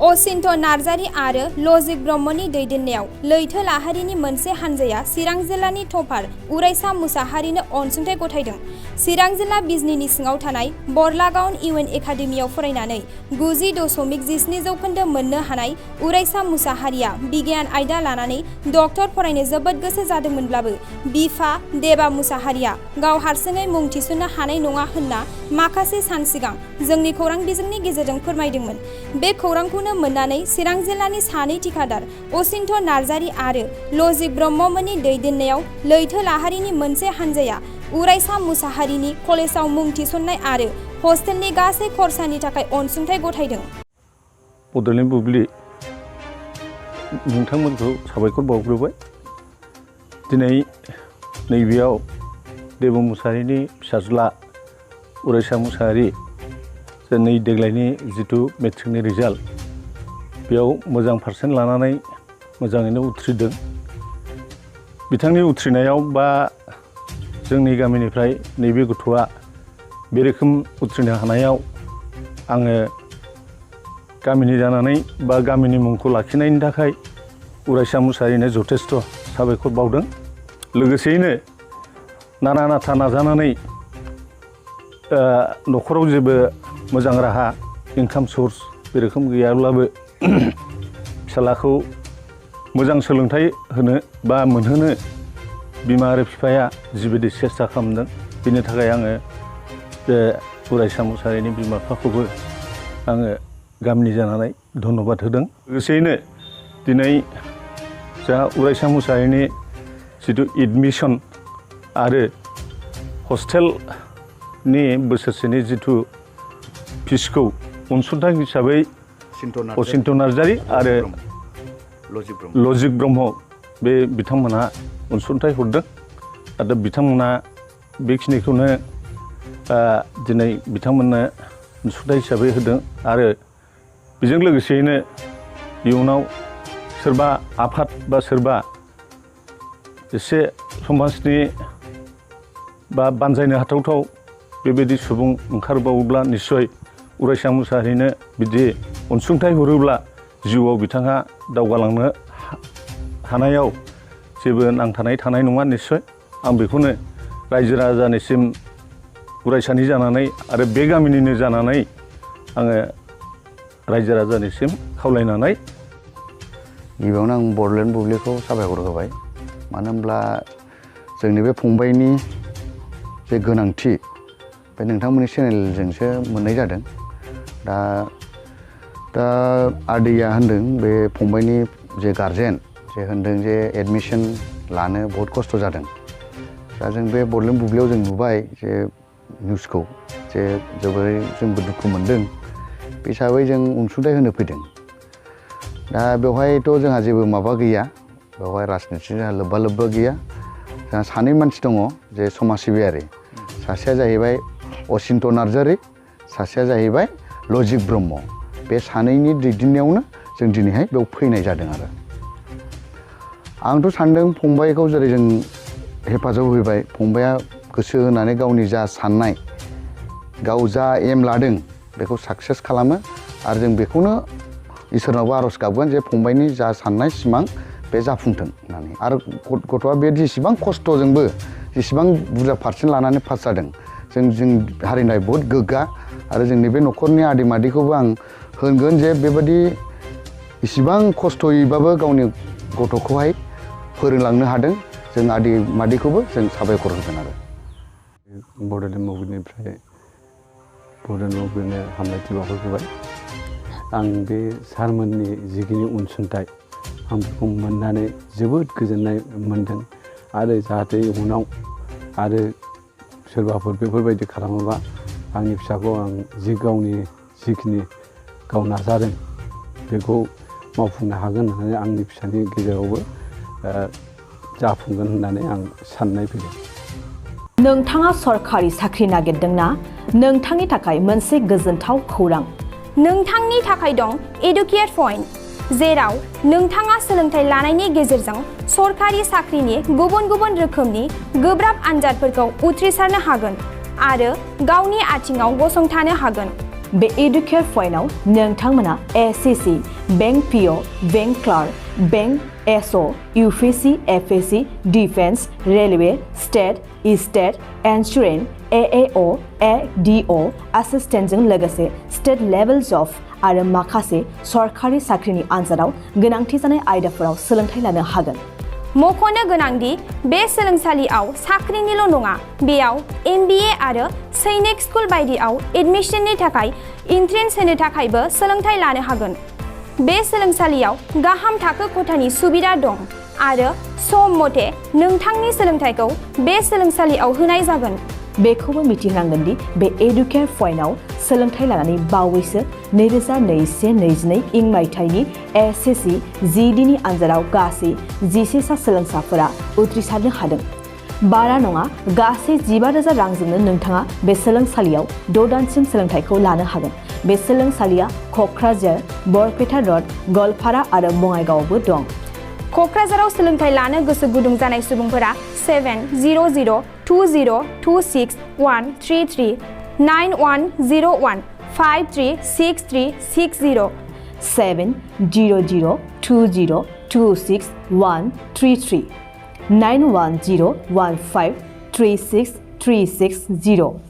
असिन्त नार्जारी आरो लजिक ब्रह्मनि दैदेननायाव लैथो लाहारिनि मोनसे हानजाया चिरां जिल्लानि टपार उरायसा मुसाहारिनो अनसुंथाइ गथायदों। चिरां जिल्ला बिजनीनि सिङाव थानाय बरलागावन इउएन एकाडेमियाव फरायनानै 90.7% मोननो हानाय उरायसा मुसाहारिया बिगियान आयदा लानानै डक्टर फरायनो जोबोद गोसो जादोंमोनब्लाबो बिफा देबा मुसाहारिया गाव हारसिङै मुं थिसननो हानाय नङा होनना माखासे सान सिगां जोंनि खौरां बिजोंनि गेजेरजों फोरमायदोंमोन। बे खौरांखौनो मोननानै चिरां जिल्लानि सानै थिखादार असिन्त नार्जारी आरो लजिक ब्रह्ममोननि दैदेननायाव लैथो लाहारिनि मोनसे हानजाया उरायसा मुसाहारिनि कलेजाव मुं थिसननाय आरो हस्टेलनि गासै खरसानि थाखाय अनसुंथाइ गथायदों। बड'लेण्ड बुब्लि नोंथांमोनखौ साबायखर बावग्रोबाय। दिनै नैबेयाव देब मुसाहारिनि फिसाज्ला उरायसा मुसाहारि नै देग्लायनि जिथु मेट्रिकनि रिजाल्ट बेयाव मोजां पारसेन्ट लानानै मोजाङैनो उथ्रिदों। बिथांनि उथ्रिनायाव बा जोंनि गामिनिफ्राय नैबे गथ'आ बे रोखोम उथ्रिनो हानायाव आङो गामिनि जानानै बा गामिनि मुंखौ लाखिनायनि थाखाय उरायसा मुसाहारिनो जथेस्थ' साबायखर बावदों। लोगोसेयैनो नारा नाथा नाजानानै न'खराव जेबो मोजां राहा इनकाम सर्स बे रोखोम गैयाब्लाबो फिसालाखौ मोजां सोलोंथाइ होनो बा मोनहोनो बिमा आरो बिफाया जिबायदि सेस्था खालामदों बेनि थाखाय आङो बे उरायसा मुसाहारिनि बिमा बिफाखौबो आङो गामिनि जानानै धन्यबाद होदों। लोगोसेयैनो दिनै जोंहा उरायसा मुसाहारिनि जिथु एडमिसन आरो हस्टेलनि बोसोरसेनि जिथु फिसखौ अनसुंथाइ हिसाबै असिन्त नार्जारी आरो लजिक ब्रह्म बे बिथांमोनहा अनसुंथाइ हरदों आरो बिथांमोनहा बेखिनिखौनो दिनै बिथांमोननो अनसुंथाइ हिसाबै होदों। आरो बेजों लोगोसेयैनो इयुनाव सोरबा आफाद बा सोरबा एसे समाजनि बा बानजायनो हाथावथाव बेबायदि सुबुं ओंखारबावोब्ला निस्सय उरायसा मुसाहारिनो बिदि अनसुंथाइ हरोब्ला जिउआव बिथाङा दावगालांनो हानायाव जेबो नांथानाय थानाय नङा। निस्सय आं बेखौनो रायजो राजानिसिम उरायसानि जानानै आरो बे गामिनिनो जानानै आङो रायजो राजानिसिम खावलायनानै गिबियावनो आं बड'लेण्ड बुब्लिखौ साबायखर होबाय। मानो होनब्ला जोंनि बे फंबायनि जे गोनांथि बे नोंथांमोननि चेनेलजोंसो मोननाय जादों। दा आदैया होनदों बे फंबायनि जे गारजेन जे होनदों जे एडमिसन लानो बहुत खस्थ' जादों। दा जों बे बड'लेण्ड बुब्लियाव जों नुबाय जे निउसखौ जे जोबोरै जोंबो दुखु मोनदों। बे हिसाबै जों अनसुंथाइ होनो फैदों। दा बेवहायथ' जोंहा जेबो माबा गैया, बेवहाय राजनितिजों जोंहा लोब्बा गैया। जोंहा सानै मानसि दङ जे समाज सिबियारि। सासेया जाहैबाय असिन्त नार्जारी, सासेया जाहैबाय लजिक ब्रह्म। बे सानैनि दैदेननायावनो जों दिनैहाय बेयाव फैनाय जादों। आरो आंथ' सानदों फंबायखौ जेरै जों हेफाजाब होबाय, फंबाया गोसो होनानै गावनि जा साननाय गाव जा एम लादों बेखौ साक्सेस खालामो। आरो जों बेखौनो इसोरनावबो आर'ज गाबगोन जे फंबायनि जा साननाय सिमां बे जाफुंथों होननानै। आरो गथ'आ बे जेसेबां खस्थ'जोंबो जेसेबां बुरजा पारसेन्ट लानानै पास जादों जों हारिनि थाखाय बहुद गोग्गा। आरो जोंनि बे न'खरनि आदै मादैखौबो आं होनगोन जे बेबायदि इसिबां खस्थ'यैबाबो गावनि गथ'खौहाय फोरोंलांनो हादों। जों आदै मादैखौबो जों साबायखर होगोन। आरो बड'लेण्ड बुब्लिनिफ्राय बड'लेण्ड बुब्लिनो हामलायथि बावहरबाय। आं बे सारमोननि जिखिनि अनसुंथाइ आं बेखौ मोननानै जोबोद गोजोननाय मोन्दों। आरो जाहाथे उनाव आरो सोरबाफोर बेफोरबायदि खालामोबा आंनि फिसाखौ आं गावनि जिखिनि गाव नाजादों बेखौ मावफुंनो हागोन होननानै आंनि फिसानि गेजेरावबो जाफुंगोन होननानै आं साननाय फैदों। नोंथाङा सरकारि साख्रि नागिरदोंना? नोंथांनि थाखाय मोनसे गोजोनथाव खौरां। नोंथांनि थाखाय दं एडुकेट पइन्ट, जेराव नोंथाङा सोलोंथाइ लानायनि गेजेरजों सरकारि साख्रिनि गुबुन गुबुन रोखोमनि गोब्राब आनजादफोरखौ उथ्रिसारनो हागोन आरो गावनि आथिङाव गसंथानो हागोन। बे एडुकेयर पॉइन्टआव नोंथांमोना SSC, bank PO, bank clerk, bank SO, UPSC, FSC, defence, railway, state, state, insurance, AAO, ADO, एसिस्टेन्टजों लोगोसे स्टेट लेभेल जब आरो माखासे सरकारि साख्रिनि आनजादाव गोनांथि जानाय आयदाफोराव सोलोंथाइ लानो हागोन। मख'नो गोनांदि बे सोलोंसालियाव साख्रिनिल' नङा, बेयाव MBA आरो सैनिक स्कुल बायदियाव एडमिशननि थाखाय एन्ट्रेन्स होनो थाखायबो सोलोंथाइ लानो हागोन। बे सोलोंसालियाव गाहाम थाखो खथानि सुबिदा दं आरो सम मथे नोंथांनि सोलोंथाइखौ बे सोलोंसालियाव होनाय जागोन। बेखौबो मिथिनांगोन दि बे एडुकेयर पॉइन्टआव सोलोंथाइ लानानै बावैसो 2021-22 इं मायथाइनि एसएससि GDनि आनजादाव गासै 11 सा सोलोंसाफोरा उथ्रिसारनो हादों। बारा नङा, गासै 15,000 रांजोंनो नोंथाङा बे सोलोंसालियाव 6 दानसिम सोलोंथाइखौ लानो हागोन। बे सोलोंसालिया क'क्राझार, बरपेटा र'ड, गवालपारा आरो बङाइगावआवबो दं। क'क्राझाराव सोलोंथाइ लानो गोसो गुदुं जानाय सुबुंफोरा 70020261133 9101536360 70020261133 9101536360